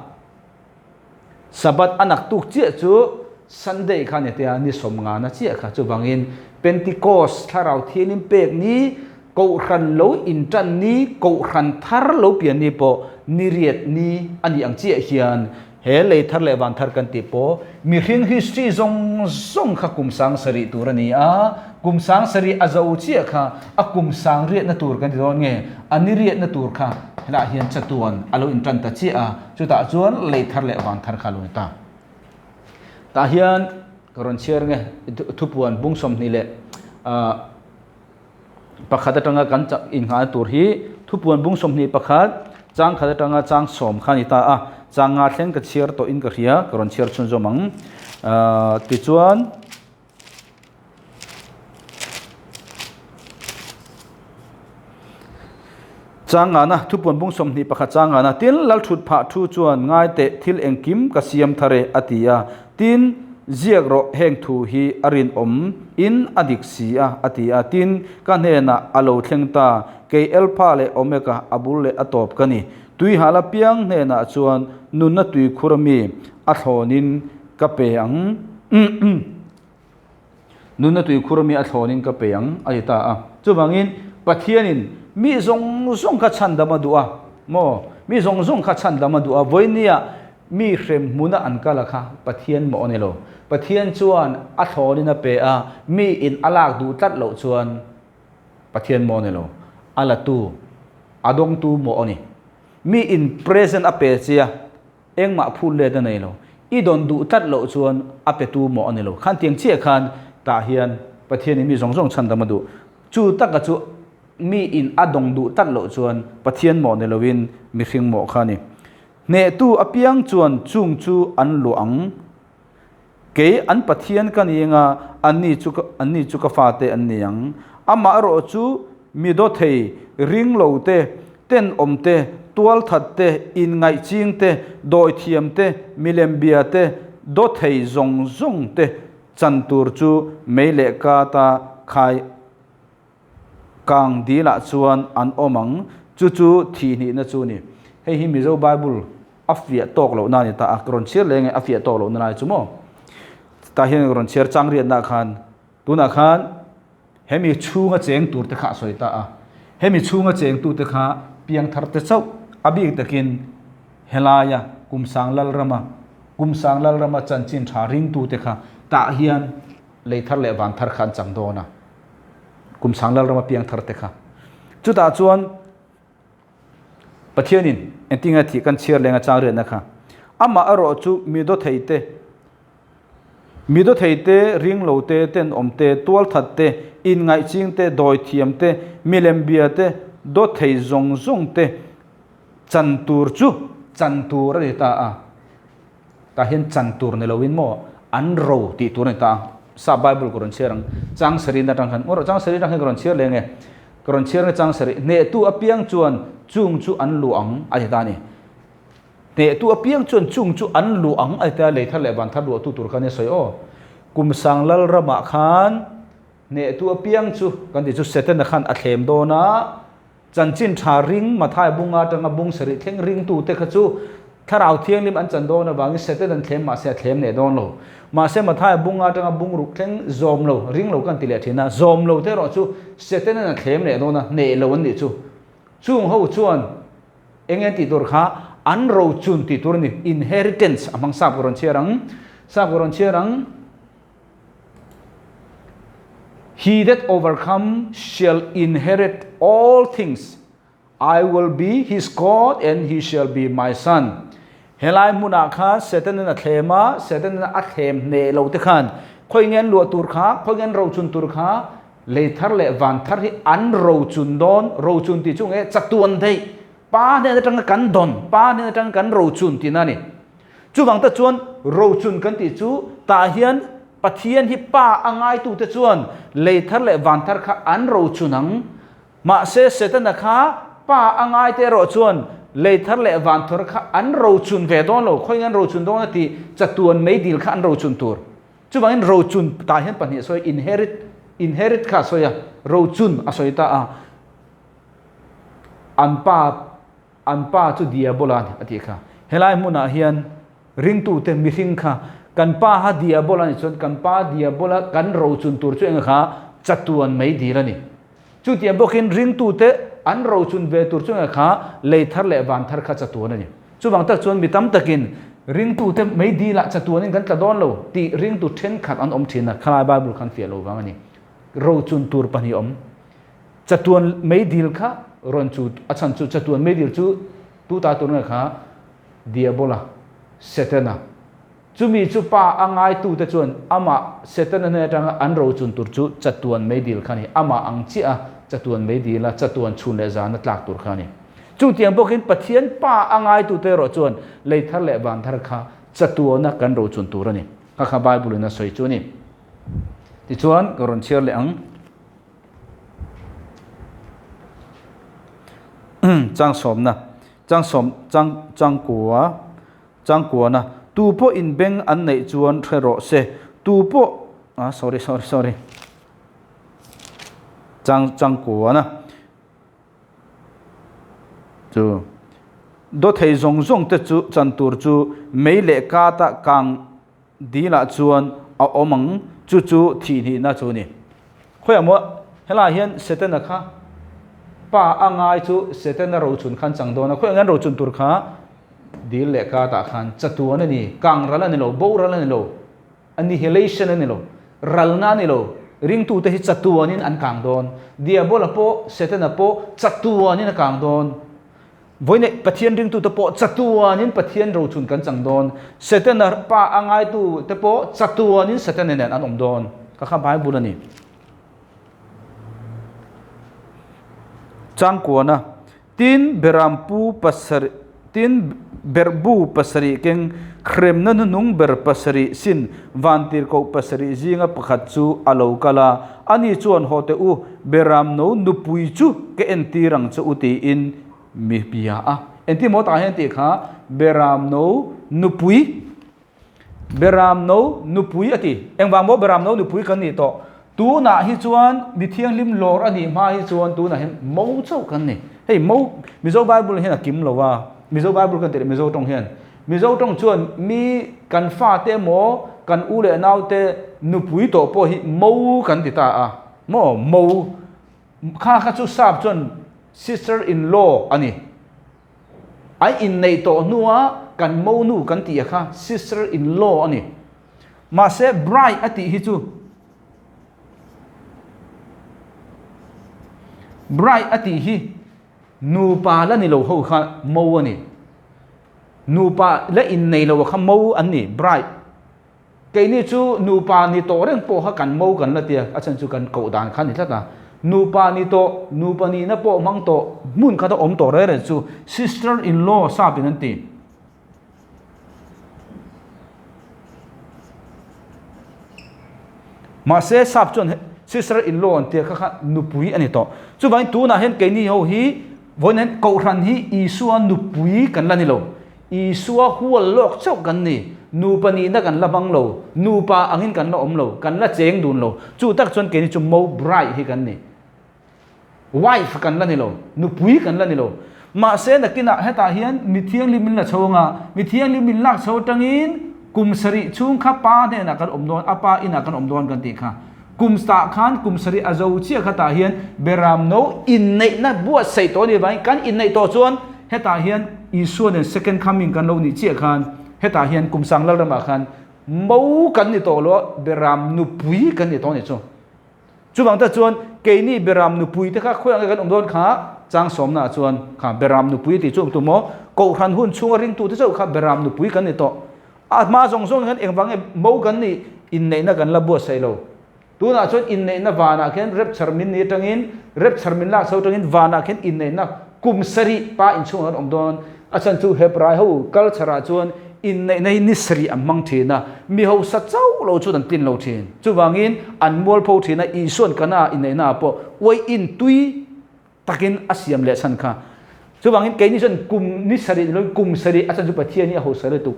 Sabbath a nak tuk chiah chu Sunday kha ni tia ni 50 na chiah kha chuvangin Pentecost thlarau thiangin pek ni Kohhran lo intan ni Kohhran thar lo pian ni pawh ni riat ni a nih ang chiah hian He lei thar leh van thar kan tih pawh mihring history zawng zawng kha kum sang sarih tur a ni a, kum sang sarih a zo chiah kha a kum sang riatna tur kan ti dawn nge, a ni riatna tur kha helaiah hian chatuan a lo intan ta chiah a, chutah chuan lei thar leh van thar kha a lo ni ta. Tah hian ka rawn chhiar nge thupuan bung 20 leh pakhat atanga kan innghahna tur hi thupuan bung 21 chang khat atanga chang 10 kha a ni ta a, chang nga thleng ka chhiar tawhin ka hria, ka rawn chhiar chhunzawm ang. Tichuan Chang ngana, thupuan bung 21 chang ngana, tin Lalthut phah thu chuan ngai teh thil engkim ka siam thar e a ti a, tin ziak rawh heng thu hi a rinawm in a dik si a a ti a, tin ka hnenah a lo thleng ta, kei Alpha leh Omega a bul leh a tawp ka ni, tuihal apiang hnenah chuan nunna tuikhur ami a thlawnin ka pe ang. Nunna tuikhur ami a thlawnin ka pe ang, a ti ta a. Chuvangin, Pathianin mi zawng zawng kha chhandam a duh a, maw? Mi zawng zawng kha chhandam a duh a, vawinia mi hrem hmuna an kal a kha Pathian mawh a ni lo. Pathian chuan a thlawnin a pe a, mi in a lak duh tlat loh chuan Pathian mawh a ni lo. A latu, a dawngtu mawh a ni. Mi in present a pe che a. Engmah phut let a nei lo. I dawn duh tlat loh chuan a petu mawh a ni lo. Khan tiang chiah khan tah hian Pathianin mi zawng zawng chhandam a duh. Chu taka chu mi in a dawng duh tlat loh chuan Pathian mawh ni loin mihring mawh kha a ni. Hnehtu apiang chuan chung chu an luah ang. Kei an Pathian ka ni anga anni chu anni chu ka fate an ni ang. Amah erawh chu mi dawthei, ringlo te, tenawm te, tualthat te, inngaihching te, dawithiam te, milembia te, dawthei zawng zawng te chan tur chu mei leh kata khai Kang dilah chuan an awm ang, chu chu thihhnihna chu a ni. Hei hi Mizo Bible a fiah tawk lohna a ni ta a, ka rawn chhiar leh nge a fiah tawk lohna lai chu maw? Tah hian ka rawn chhiar chang riatna khan tunah khan hemi chhunga cheng tur te kha a sawi ta a, hemi chhunga chengtu te kha piangthar te chauh a bik takin helaia Kumsang Lalrama Kumsang Lalrama chanchin tha ringtu te kha tah hian lei thar leh van thar kha an chang dawn a. Kum sang Lalrama piang thar te kha. Chutah chuan Pathianin engtinge thih kan chhiar leng a chang riatna kha. Amah erawh chu mi dawthei te, mi dawthei te, ringlo te, tenawm te, tualthat te, inngaihching te, dawithiam te, milembia te, dawthei zawng zawng te chan tur chu chan tur a ni ta a. Tah hian chan tur ni loin maw an ro tih tur a ni ta a, Sap Bible ka rawn chhiar ang, chang sarih atang khan, maw chang sarih atang hian ka rawn chhiar leh nge, ka rawn chhiar nge chang sarih, hnehtu apiang chuan chung chu an luh ang a ti ta a ni. Hnehtu apiang chuan chung chu an luh ang a ti ta a, lei thar leh van thar luahtu tur kha nia sawi aw. Kum sang lal ramah khan hnehtu apiang chu kan tih chu Setana khan a thlem dawn a, Chanchin tha ring Mathai bunga atanga bung sarih thleng ringtute kha chu Thlarau Thianghlim an chan dawn avangin Satan an thlem mahse a thlem leh dawn lo. Mahse Mathai bunga atanga bung ruk thleng zawm lo, ring lo kan ti leh thin a, zawm lo te erawh chu Satan an a thlem leh dawn a, hneh lo an nih chu. Chung ho chuan eng nge tih tur kha an rochun tih tur a ni, inheritance a hmang sap ka rawn chhiar ang, sap ka rawn chhiar ang. He that overcome shall inherit all things, I will be his God and he shall be my son. Helai hmunah khan Satan-in a thlem a, Satan-in a thlem hneh lo te khan khawi nge an luah tur kha, khawi nge an rochun tur kha, lei thar leh van thar hi an rochun dawn, rochun tih chu nge chatuan daih, Pa hnen atanga kan dawn, Pa hnen atanga kan rochun tihna a ni. Chuvang te chuan rochun kan tih chu tah hian Pathian hi Pa a ngaitute chuan lei thar leh van thar kha an rochun ang. Mahse Setana kha Pa a ngaite erawh chuan lei thar leh van thar kha an rochun ve dawn lo, khawiin an rochun dawn a tih chatuan meidil kha an rochun tur. Chuvangin rochun tah hian pahnih a sawi, inherit, inherit kha a sawi a, rochun a sawi ta a. An pa An pa chu Diabola a ni, a tih kha. Helai hmunah hian ringtute mihring kha kan pa ha Diabola a nih chuan kan pa Diabola kan rochun tur chu eng kha chatuan mai dil a ni. Chutiang bawkin ringtute an rochun ve tur chu eng kha lei thar leh van thar kha chatuan a ni. Chuvang tak chuan mi tam takin Ringtute mei dilah chatuanin kan tla dawn lo tih ringtu thenkhat an awm thin a, khalai Bible khan fiah lo vang a ni. Rochun tur pahnih awm. Chatuan mei dil kha rawn chu a chhan chu chatuan mei dil chu tu ta tur nge kha Diabola, Setana. Chumi chu pa a ngaitute chuan amah Setana hnen atanga an rochun tur chu chatuan mei dil kha a ni. Amah ang chiah a chatuan mei dila chatuan chhun leh zana tlak tur kha a ni. Chutiang bawkin Pathian Pa a ngaitute erawh chuan lei thar leh van thar kha chatuana kan rochun tur a ni. Kha kha Bible-in a sawi chu a ni. Tichuan, ka rawn chhiar leh ang. Chang sawmna, chang sawm, chang, changkua, changkuana, Tu pawh inbeng an neih chuan hre rawh se, tu pawh, ah sorry, sorry, sorry, chang, changkuana. Chu dawthei zawng zawng te chu chan tur chu mei leh kata kang dilah chuan a awm ang, chu chu thihhnihna chu a ni. Khawiah maw helaiah hian Setana kha pa a ngai chu Setana rochun khan chang dawn a, khawiah nge an rochun tur kha dil leh katah khan chatuan a ni, kang ral a ni lo, boral a ni lo. Annihilation a ni lo, ralna a ni lo, ringtute hi chatuanin an kang dawn. Diabola pawh, Setana pawh chatuanin a kang dawn. Vawiin Pathian ringtute pawh chatuanin Pathian rochun kan chang dawn. Setana pa a ngaitute pawh chatuanin Setana nen an awm dawn. Kha kha Bible a ni. Changkuana. Tin, Berampu pasarih, tin, Berhbu pasarih keng hremna hnuhnung ber pasarih sin vantirhkoh pasarih zinga pakhat chu a lo kal a, ani chuan haw teh u, Beramno nupui chu ka entir ang che u tiin mi bia a. Engtin maw tah hian tih kha Beramno nupui Beramno nupui a ti. Engvang maw Beramno nupui kan nih tawh? Tunah hi chuan mi thianghlim lawr a nih hma hi chuan tunah hian mo chauh kan ni. Hei mo, Mizo Bible hian a kim lo a, Mizo Bible kan tih leh Mizo tawng hian. Mizo tawng chuan mi kan fate emaw kan u leh naute nupui tawh pawh hi mo kan ti ta a. Maw? Mo. Kha kha chu sap chuan sister in law a ni. An inneih tawh hnua kan monu kan tih a kha sister in law a ni. Mahse bride a tih hi chu bride a tih hi nupa la ni lo ho kha mo a ni. Nupa la innei lo kha mo an ni bride. Keini chu nupa ni tawh reng pawh kha kan mo kan la tia, a chhan chu kan koh dan kha ni tlat a. Nupa ni tawh, nupa nihna pawh hmang tawh, hmun khat a awm tawh reng reng chu sister in law sap in an ti. Mahse sap chuan sister in law an tia kha kha nupui a ni tawh. Chuvangin tunah hian keini ho hi vawiin hian kohhran hi Isua nupui kan la ni lo. Isua hual lawk chauh kan ni. Nupa nihna kan la hmang lo, nupa angin kan la awm lo, kan la cheng dun lo. Chu tak chuan keini chu mo bride hi kan ni. Wife kan la ni lo, nupui kan la ni lo. Mahse nakinah hetah hian mi thianghlim min la chho anga, mi thianghlim min lak chho atangin kum sarih chhung kha pa hnenah kan awm dawn, a pa inah kan awm dawn kan tih kha. Kum tah khan kum sarih a zo chiah kha tah hian Beramno inneihna buatsaih tawh a nih avangin kan inneih tawh chuan hetah hian Isua nen second coming kan lo nih chiah khan hetah hian kum sang lalramah khan mo kan ni tawh lo a, Beram nupui kan ni tawh a nih chu. Chuvang te chuan keini Beram nupui te kha khawi ang nge kan awm dawn kha chang sawmna ah chuan kha Beram nupui tih chu awm tu maw? Kohhran hun chhunga ringtu te chauh kha Beram nupui kan ni tawh. A hma zawng zawng hian engvang nge mo kan nih inneihna kan la buatsaih lo. Tunah chuan inneihna vanah khian rapture min ni atangin, rapture min lak chho atangin vanah khian inneihna kum sarih pa inchhungah kan awm dawn. A chhan chu Hebrai ho culture ah chuan inneihna hi ni sarih an hmang thin a, mi hausa chauh lo chuan an tlin lo thin. Chuvangin an mualpho thin a, Isua'n Kana inneihna ah pawh uai in tui takin a siam leh chhan kha. Chuvangin keini chuan kum ni sarih ni loin kum sarih a chan chu Pathian hi a hausa lutuk.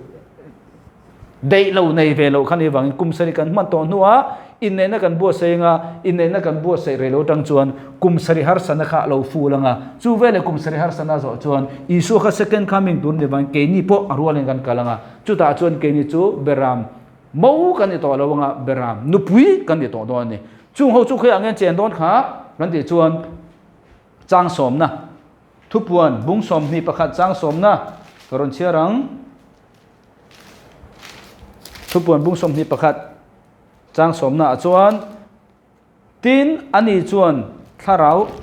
Deih lo nei ve loh kha ni vangin kum sarih kan hman tawh hnuah inneihna kan buatsaih anga inneihna kan buatsaih rei lo tang chuan kum sarih harsana kha a lo ful anga chu veleh kum sarih harsana zawh chuan Isua kha second coming tur ni vangin keini pawh a rualin kan kal anga chutah chuan keini chu Beram mo kan ni tawh lo anga Beram nupui kan ni tawh dawn a ni. Chung ho chu khawiah nge chen dawn kha kan tih chuan chang sawmna thupuan bung 21 chang sawmna ka rawn chhiar ang. Thupuan bung 21 chang sawmnaah chuan, Tin, ani chuan thlarau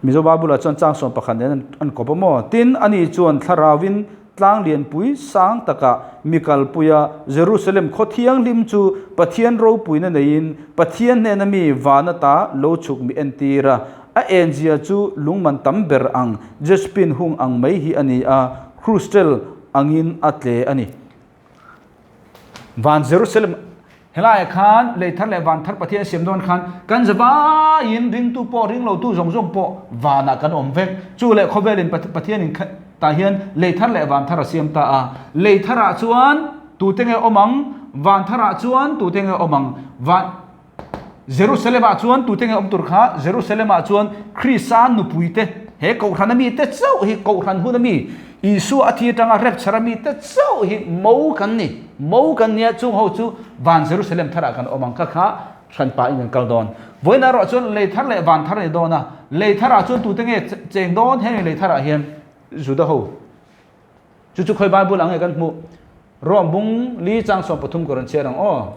Mizo Bible-ah chuan chang 11 nen an kawp a maw? Tin, ani chuan thlarauvin tlang lianpui sang takah mi kalpui a, Jerusalem khaw thianghlim chu Pathian ropuina neiin Pathian hnena mi van ata lo chhuk mi entir a, a enzia chu lungman tam ber ang Jaspin hung ang mai hi a ni a, krustel angin a tle a ni. Van Jerusalem helaiah khan lei thar leh van thar Pathian siam dawn khan kan zavaiin ringtu pawh ringlotu zawng zawng pawh vanah kan awm vek. Chu leh khawvelin Pathianin tah hian lei thar leh van thar a siam ta a. Lei tharah chuan tute nge awm ang? Van tharah chuan tute nge awm ang? Van Jerusalem-ah chuan tute nge awm tur kha? Jerusalem-ah chuan Krista nupuite, he kohhrana mite chauh hi, kohhran huna mi, Isua a thi atanga rapture-a mite chauh hi mo kan ni. Mo kan nia, chung ho chu van Jerusalem tharah kan awm ang kha kha hranpa in kan kal dawn. Vawiin erawh chuan lei thar leh van thar a ni dawn a, lei tharah chuan tute nge cheng dawn? Heng lei tharah hian Juda ho. Chu chu khawi Bible ah nge kan hmuh? Rom bung li chang 13 ka rawn chhiar ang aw.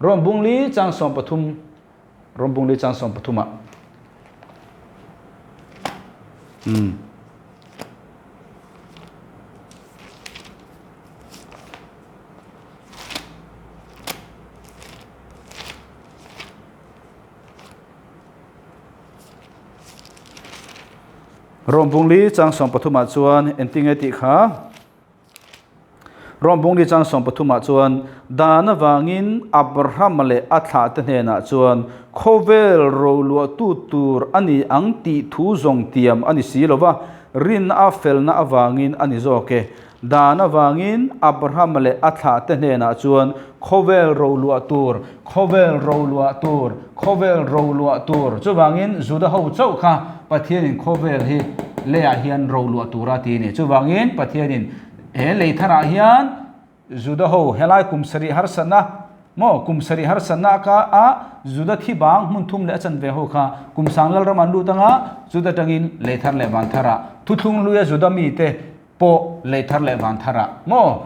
Rom bung li chang 13 Rom bung li chang 13 ah. Um. Rom bung li chang 13 ah chuan entinge tih kha Rom bung li chang 13 ah chuan dan avangin Abraham leh a thlahte hnenah chuan khawvel roluahtu tur a ni ang tih thu zawng tiam a ni si lo va, rinna a felna avangin a ni zawk e. Dan avangin Abraham leh a thlahte hnenah chuan khawvel roluah tur, khawvel roluah tur, khawvel roluah tur. Chuvangin Juda ho chauh kha Pathianin khawvel hi leiah hian roluah tura ti a ni. Chuvangin Pathianin he lei tharah hian Juda ho helai kum sarih harsatna maw kum sarih harsatna ka a Juda thi bang hmun thum leh a chanve ho kha kum sang lalram an lut anga Juda tangin lei thar leh van tharah thuthlung hluia Juda mite pawh lei thar leh van tharah maw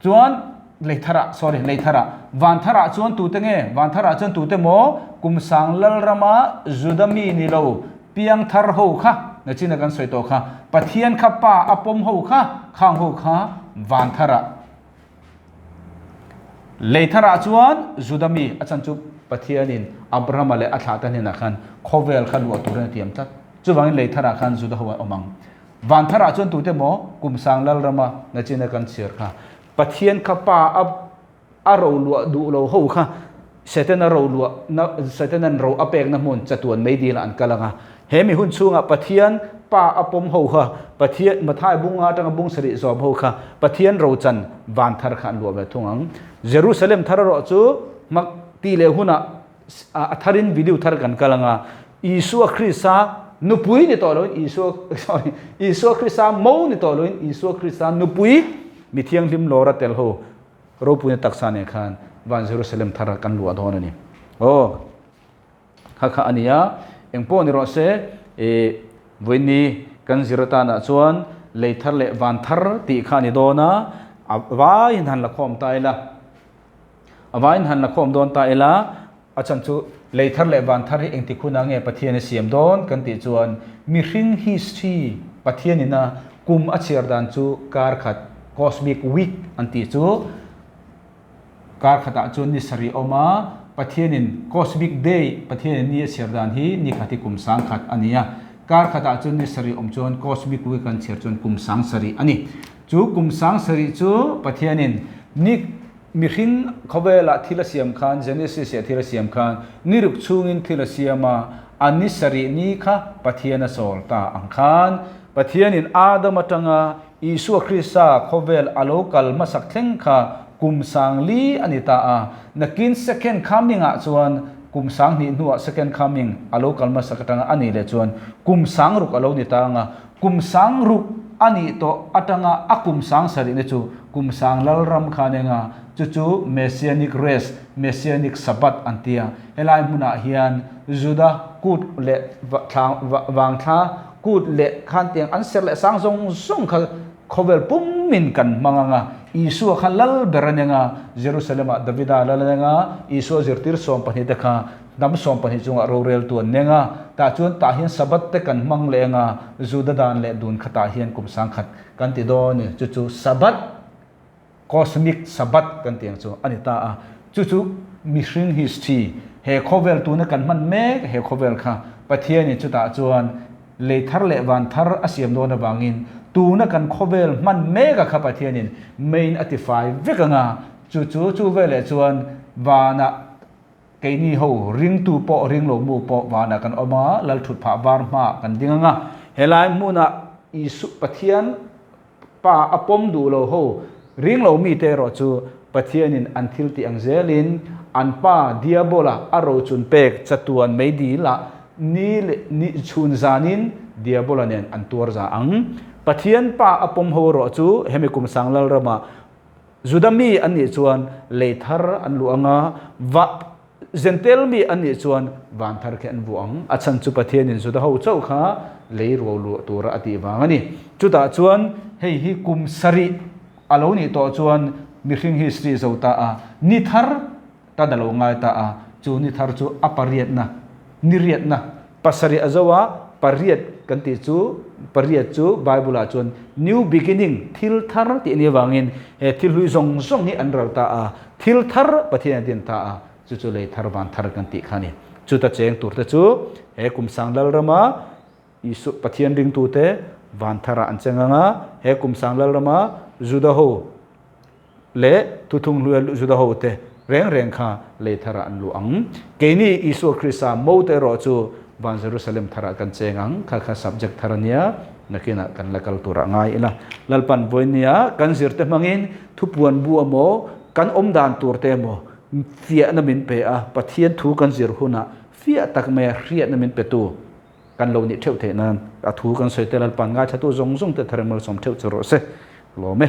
chuan lei tharah sorry lei tharah van tharah chuan tute nge van tharah chuan tute maw kum sang lalrama Juda mi ni lo piang thar ho kha nachina kan sawi tawh kha Pathian kha pa a pawm ho kha khang ho kha van tharah lei tharah chuan Juda mi a chan chu Pathianin Abrahama leh a thlah te hnenah khan khawvel kha luah turin a tiam tlat chuvangin lei tharah khan Juda ho an awm ang. Van tharah chuan tute maw kum sang Lalrama nachina kan chhiar kha Pathian kha pa a a ro luah duh lo ho kha Setana ro luah na Setanan ro a pekna hmun chatuan mei dilah an kal anga he mi hun chhungah Pathian pa a pawm ho kha Pathian Mathai bunga atanga bung sarih zawm ho kha Pathian ro chan van thar kha an luah ve thung ang. Jerusalem thar erawh chu hmak tih leh hunah a tharin video thar kan kal anga Isua Krista nupui ni tawh loin Isua sorry Isua Krista mo ni tawh loin Isua Krista nupui mi thianghlim lawr a tel ho ropuina taksa nen khan van Jerusalem thar kan luah dawn a ni. Aw kha kha a ni a engpawh ni rawh se e vawiini kan zir atanah chuan lei thar leh van thar tih kha a ni dawn a a vaiin han la khawm ta ila. A vaiin han la khawm dawn ta ila, a chhan chu lei thar leh van thar hi engtik hunah nge Pathian a siam dawn kan tih chuan mihring history Pathianin a kum a chhiar dan chu kar khat, cosmic week an tih chu kar khatah chuan ni sarih a awm a, Pathianin cosmic day Pathianin ni a chhiar dan hi ni khat hi kum sangkhat a ni a, kar khatah chuan ni sarih awm chuan cosmic week an chhiar chuan kum sangsarih a ni. Chu kum sangsarih chu Pathianin ni Mihring khawvelah thil a siam khan, Genesis ah thil a siam khan, ni ruk chhungin thil a siam a, a ni sarih ni kha Pathian a sawl ta ang khan, Pathianin Adam atanga Isua Krista khawvel a lo kal hmasak thleng kha kum sang li a ni ta a, nakin second coming ah chuan kum sang hnih hnuah second coming a lo kal hmasak atanga a nih leh chuan kum sang ruk a lo ni ta ang a, Kum sang ruk a nih tawh atanga a kum sang sarihna chu kum sang lalram kha nen a, chu chu Messianic Rest, Messianic Sabbath an ti a. Helai hmunah hian Juda kut leh vangthla kut leh khan tiang an serh leh sang zawng zawng kha khawvel pum pumin kan hmang ang a, Isua kha lal ber a ni ang a, Jerusalem-ah Davida lal a ni ang a, Isua zirtir 12 te kha hnam 12 chungah roreltu an ni ang a, tah chuan tah hian Sabbath te kan hmang leh ang a, Juda dan leh dun khatah hian kum 1000 kan ti dawn a ni, chu chu Sabbath. Cosmic Sabbath kan tih ang chu a ni ta a, chu chu mihring history, he khawvel tuna kan hman mek he khawvel kha Pathianin chutah chuan lei thar leh van thar a siam dawn avangin tuna kan khawvel hman mek a kha Pathianin main a tifai vek ang a, chu chu chu veleh chuan vanah keini ho ringtu pawh ringlo mu pawh vanah kan awm a, Lalthutphah var hmaah kan ding ang a, helai hmunah Isu Pathian Pa a pawm duh lo ho ring lo mite erawh chu Pathianin an thil tih ang zelin an pa Diabola a rochun pek chatuan mei dil ah ni leh ni chhun zanin Diabola nen an tuar za ang. Pathian pa a pawm ho erawh chu hemi kum sang Lalrama Juda mi an nih chuan lei thar an luh anga va Zentel mi an nih chuan van thar khi an vuah ang. A chhan chu Pathianin Juda ho chauh kha lei ruo luah tura a tih vang a ni. Chutah chuan hei hi kum sarih a lo nih tawh chuan mihring history zo ta a, ni thar tan a lo ngai ta a, chu ni thar chu a pariatna, ni riatna, pasarih a zo a, pariat kan tih chu, pariat chu Bible ah chuan new beginning, thil thar tih a nih avangin he thil hlui zawng zawng hi an ral ta a, Thil thar Pathian a din ta a, chu chu lei thar van thar kan tih kha a ni. Chuta cheng turte chu he kum sang Lalrama Isu Pathian ringtute van tharah an cheng ang a, he kum sang Lalrama Juda ho leh thuthung hluia Juda hote reng reng kha lei tharah an luh ang. Keini Isua Krista mote erawh chu van Jerusalem tharah kan cheng ang, kha kha subject thar a nia, nakinah kan la kal turah ngai ila. Lalpan vawinia kan zirte hmangin Thupuan bu emaw, kan awm dan tur te emaw fiahna min pe a, Pathian thu kan zir hunah fiah tak maia hriatna min petu kan lo nih theuh theih nan a thu kan sawi te Lalpa'n ngaithla tu zawng zawng te thar in malsawm theuh che rawh se. Lawm e.